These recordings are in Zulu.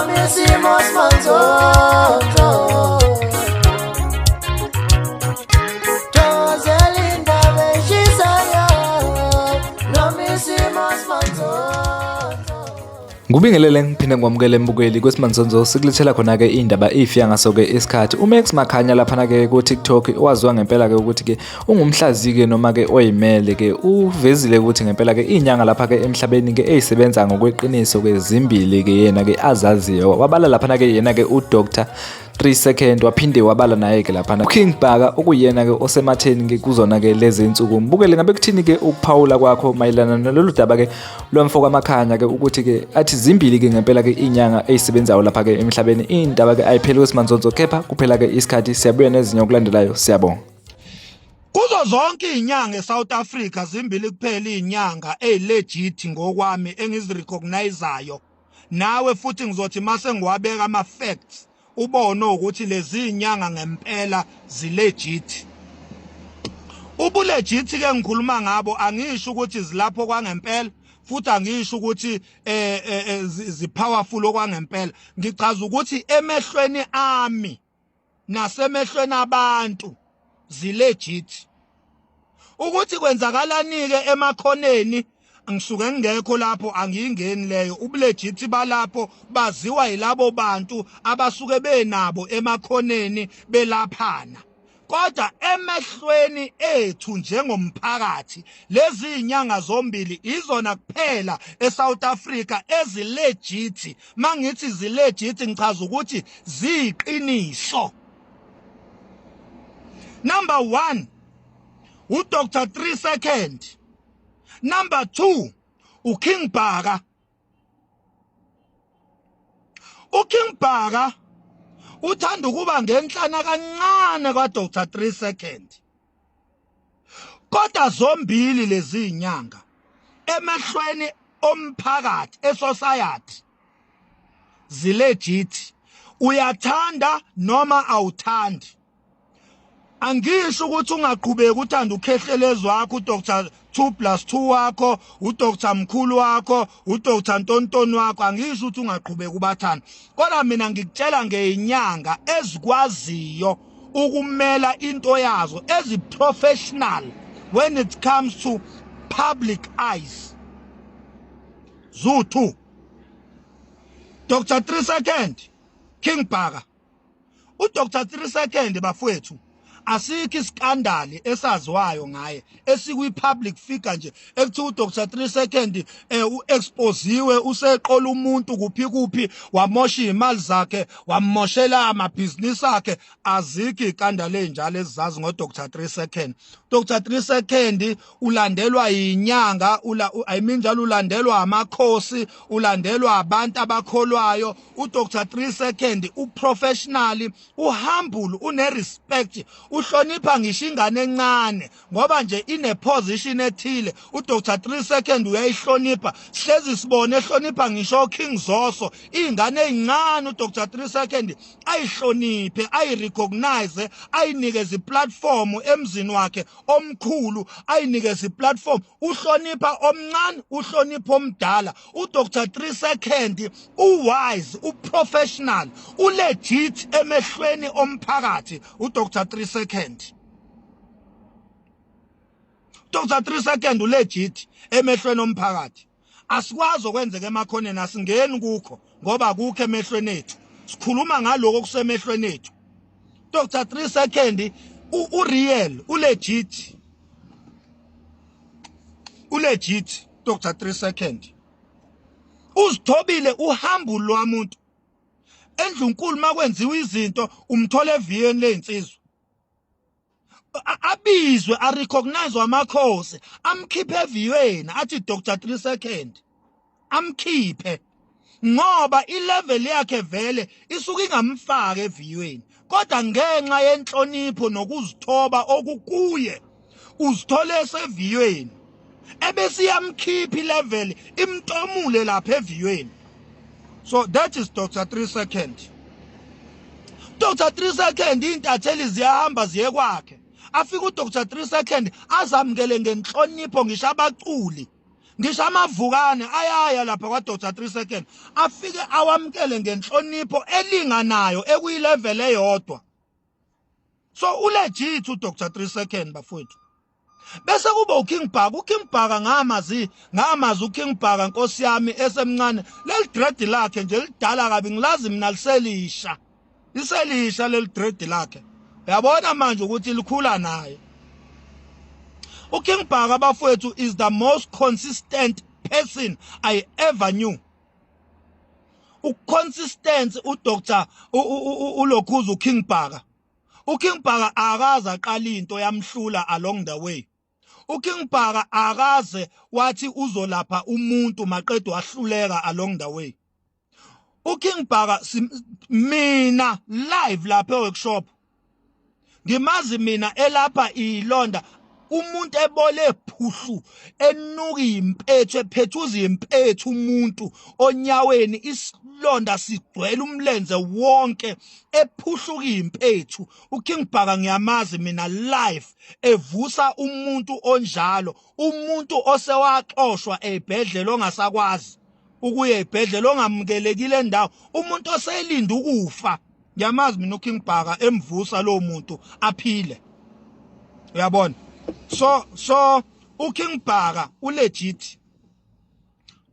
Noma isimo simanzonzo. Thokozela indaba eshisayo. Noma isimo simanzonzo. Ngubingelele ngiphinde ngikwamukele embukeli kwesimanzonzo sikulethela khona-ke indaba ifika ngaso-ke isikhathi. UMax Makhanya laphana-ke ku-TikTok waziwa ngempela-ke ukuthi-ke ungumhlaziyi-ke noma-ke oyimele-ke uvezile ukuthi ngempela-ke iy'nyanga lapha-ke emhlabeni-ke ey'sebenza ngokweqiniso-ke zimbili-ke yena-ke azaziyo. Wabala laphana-ke yena-ke uDr 3 second waphinde wabala naye-ke laphana uKing Bhaka okuyena-ke osematheni-ke kuzona-ke lezi nsuku. Mbukele ngabe kuthini-ke ukuphawula kwakho mayelana nalolu daba-ke lwamfo kaMakhanya-ke ukuthi-ke athi zimbili-ke ngempela-ke iy'nyanga ey'sebenzayo lapha-ke emhlabeni. Iy'ndaba-ke ayipheli kwesimanzonzo kepha kuphela-ke isikhathi, siyabuya nezinye okulandelayo. Siyabonga. Kuzo zonke izinyanga eSouth Africa zimbili kuphela izinyanga ezilegit ngokwami engizirecognizeayo. Nawe futhi ngizothi mase ngiwabeka ama facts ubone ukuthi lezi izinyanga ngempela zilegit. Ubulegit ke ngikhuluma ngabo angisho ukuthi zilapho kwangempela futhi angisho ukuthi zi powerful okwangempela. Ngichaza ukuthi emehlweni ami nasemehlweni abantu zilegit. Ukuthi kwenzakalani ke emakhoneni ngisuke ngingekho lapho angiyingeni leyo. Ubulegit balapho baziwa yilabo bantu abasuke benabo emakhoneni belaphana. Kodwa emehlweni ethu njengomphakathi lezi izinyanga zombili izona kuphela eSouth Africa ezilegit. Mangithi zilegit ngichaza ukuthi ziyiqiniso. Number 1 uDr 3 second. Number 2 uKing Bhaka. uKing Bhaka uthanda ukuba ngenhlana kancane kwaDr 3 second. Kodwa zombili lezi inyanga emehlweni omphakathi esociety zilegit. Uyathanda noma awuthandi. Angisho ukuthi ungaqhubeki uthanda ukhehlelezi wakho uDr 2 plus 2 wakho, uDr Mkhulu wakho, uDr Ntontoni wakho, angisho ukuthi ungaqhubeki ubathanda. Kodwa mina ngikutshela ngeinyanga ezikwaziyo ukumela into yazo ezi professional when it comes to public eyes. Zuthu Dr 3 second King Bhaka. uDr 3 second bafowethu asikho iskandali esaziwayo ngaye esikwi public figure nje ekuthiwa uDr 3 second uexposiwe useqola umuntu kuphi kuphi wamosha imali zakhe wamoshela amabhizinisi akhe. Azikho ikandali ezinjalo ezizazi ngoDr 3 second. Dr 3 second ulandelwa yinyanga, I mean njalo ulandelwa amakhosi, ulandelwa abantu abakholwayo. uDr 3 second uprofessional, uhumble, une respect, uhlonipha ngisho ingane encane ngoba nje ine position ethile. uDr 3 second uyayihlonipha, sihlezi sibone ehlonipha ngisho King Zoso, ingane ezincane uDr 3 second ayihloniphe, ayirecognize, ayinikeze iplatform emzini wakhe omkhulu, ayinikeze iplatform. Uhlonipha omncane, uhlonipha omdala. uDr 3 second uwise, uprofessional, ulegit emehlweni omphakathi. uDr 3 second, Dr 3 second ulegit emehlweni omphakathi. Asikwazi okwenzeka emakhoneni, asingeni kukho ngoba kukho emehlweni ethu. Sikhuluma ngaloko okusemehlweni ethu. Dr 3 second ureal, ulegit, ulegit. Dr 3 second uzithobile, uhambo lwamuntu endlunkulu makwenziwa izinto umthola eviyeni lezinsizwa, abizwe arecognize amakhosi, amkhiphe eviyweni athi Dr 3 second, amkhiphe ngoba ilevel yakhe vele isuke ingamfaka eviyweni, kodwa ngenxa yenhlonipho nokuzithoba okukuye uzithole eseviyweni, ebese iyamkhipha ilevel imtomule lapha eviyweni. So that is Dr 3 second. Dr 3 second intatheli ziyahamba ziye kwakhe, afike uDr 3 second azamukele ngenhlonipho ngisho abaculi. Ngisho amavukane ayaya lapha kwa Dr 3 second afike awamkele ngenhlonipho elinganayo ekuyilevel eyodwa. So ulegit uDr 3 second bafowethu. Bese kuba uKing Bhaka, uKing Bhaka ngamazi, ngamazi uKing Bhaka nkosi yami esemncane. Leli dread lakhe nje lidala kabi, ngilazi mina liselisha. Liselisha leli dread lakhe. Uyabona manje ukuthi likhula naye. uKing Bhaka bafowethu is the most consistent person I ever knew. Uconsistency uDr ulokhuza uKing Bhaka. uKing Bhaka akaze aqala into yamhlula along the way. uKing Bhaka akaze wathi uzolapha umuntu maqedwe wahluleka along the way. uKing Bhaka mina live lapha eworkshop ngimazi mina elapha ilonda, umuntu ebole phuhlu enuka impethu, ephethuza impethu, umuntu onyaweni isilonda sigcwele umlenze wonke, ephuhluka impethu. uKing Bhaka ngiyamazi mina live evusa umuntu onjalo, umuntu osewaxoshwa ezibhedlela, ongasakwazi ukuya ezibhedlela, ongamukelekile endawo, umuntu oselinda ukufa. Ngiyamazi mina uKing Bhaka emvusa lo muntu aphile, uyabona. So uKing Bhaka ulegit.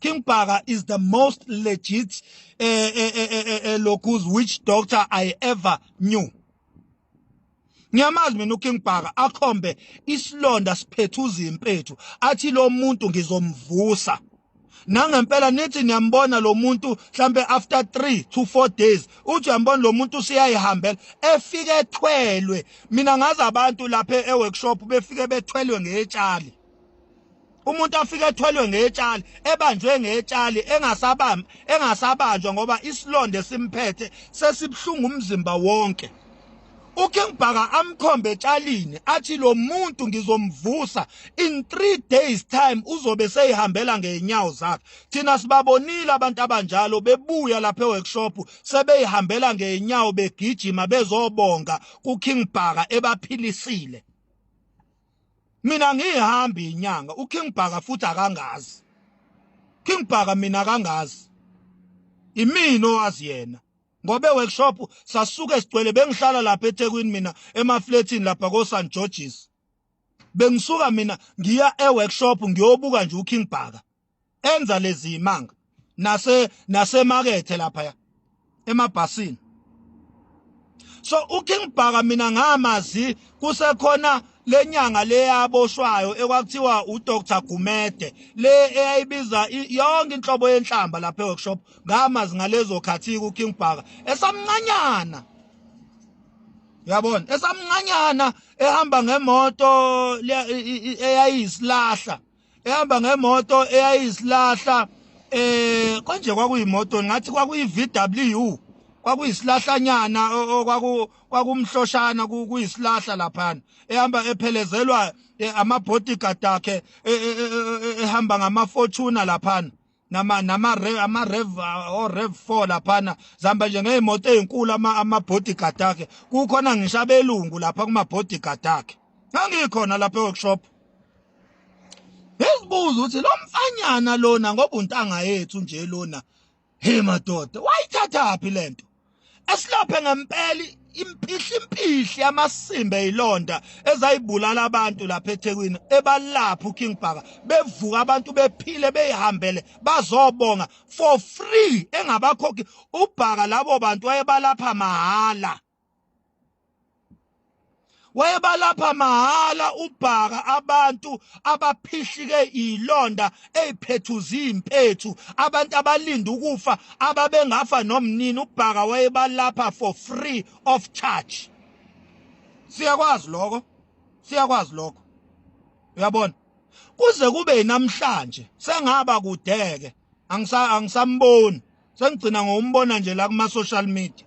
King Bhaka is the most legit locus witch doctor I ever knew. Ngiyamazi mina uKing Bhaka akhombe isilonda siphethuza impethu, athi lo muntu ngizomvusa. Nangempela nithi niyambona lo muntu mhlambe after 3 to 4 days, uthi uyambona lo muntu usiyayihambela, efike ethwelwe. Mina ngazi abantu lapha eworkshop befike bethwelwe ngetshali. Umuntu afike ethwelwe ngetshali, ebanjwe ngetshali, engasabamba, engasabanjwa ngoba isilonde simphethe sesibhlungu umzimba wonke. uKing Bhaka amkhombe etshalini athi lo muntu ngizomvusa in 3 days time, uzobe seyihambela ngeenyawo zakhe. Thina sibabonile abantu abanjalo bebuya lapha eworkshop sebeyihambela ngeenyawo, begijima bezobonga kuKing Bhaka ebaphilisile. Mina ngihamba inyanga, uKing Bhaka futhi akangazi. King Bhaka mina akangazi, imina owazi yena, ngoba eworkshop sasuke sigcwele. Bengihlala lapha eThekwini mina emaflatini lapha ko St George's. Bengisuka mina ngiya eworkshop ngiyobuka nje uKing Bhaka enza lezi imanga nase nasemakethe lapha emabhasini. So uKing Bhaka mina ngamazi kusekhona lenyanga leyaboshwayo ekwakuthiwa uDr Gumede, le eyayibiza yonke inhlobo yenhlamba lapha eworkshop. Ngamazi ngalezo khathi kuKing Bhaka esamncanyana, uyabona, esamncanyana ehamba ngemoto eyayisilahla, ehamba ngemoto eyayisilahla. Konje kwakuyimoto ngathi kwakuyi VW, kwakuyisilahlanyana okwaku kwakumhloshana, kuyisilahla laphana, ehamba ephelezelwa ama bodyguard akhe, ehamba ngama Fortuner laphana, nama ama Rev o Rev 4 laphana, zihamba nje ngezimoto ezinkulu ama bodyguard akhe. Kukhona ngisho abelungu lapha kuma bodyguard akhe. Ngangikhona lapha eworkshop, ngizibuza ukuthi lo mfanyana lona, ngoba untanga yethu nje lona, he madoda, wayithathaphi lento esilaphe ngempela impihli impihli amasimbe ilonda ezayibulala abantu lapha eThekwini, ebalapha uKing Bhaka, bevuka abantu bephile, beyihambele bazobonga for free, engabakhokhi uBhaka. Labo bantu wayebalapha mahala, wayebalapha mahala uBhaka, abantu abaphihlike ilonda eziphethuza impethu, abantu abalinda ukufa, ababengafa nomnini, uBhaka wayebalapha for free of charge. Siyakwazi lokho, siyakwazi lokho, uyabona. Kuze kube namhlanje sengaba kudeke, angisamboni, sengigcina ngokumbona nje la kuma social media.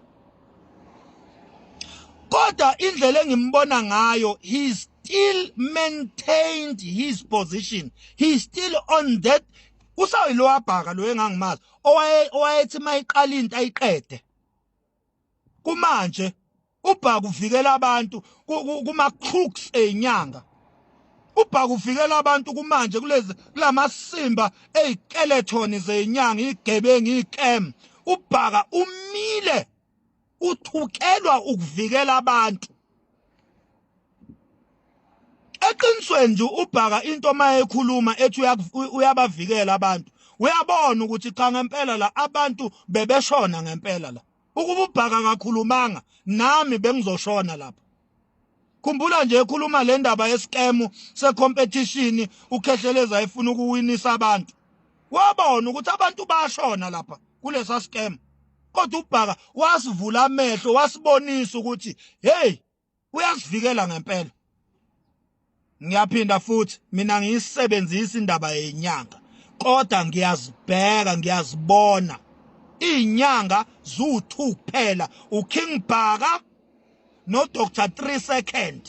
Kodwa indlela engimbona ngayo, he still maintained his position, he still on that. Usayilo wabhaka lo engangimazi owayethi mayiqala into ayiqede. Kumanje uBhaka uvikela abantu kuma crooks ezinyanga. Ubhaka uvikela abantu kumanje kulezi kulamasimba ezikelethoni zenyanga, igebengu, ikem. Ubhaka umile, uthukelwa ukuvikela abantu. Eqinisweni nje ubhaka into mayekhuluma ethi uyabavikela abantu, uyabona ukuthi cha ngempela la abantu bebeshona ngempela la. Ukuba ubhaka kakhulumanga nami bengizoshona lapha. Khumbula nje ekhuluma le ndaba yesikemu secompetition, uKhehleleza efuna ukuwinisa abantu, wabona ukuthi abantu bashona lapha kulesa scam, kodwa ubhaka wasivula amehlo, wasibonisa ukuthi hey, uyasivikela ngempela. Ngiyaphinda futhi, mina ngiyisebenzisa indaba yenyanga, kodwa ngiyazibheka, ngiyazibona izinyanga zu2 kuphela, uKing Bhaka no Dr 3 Second.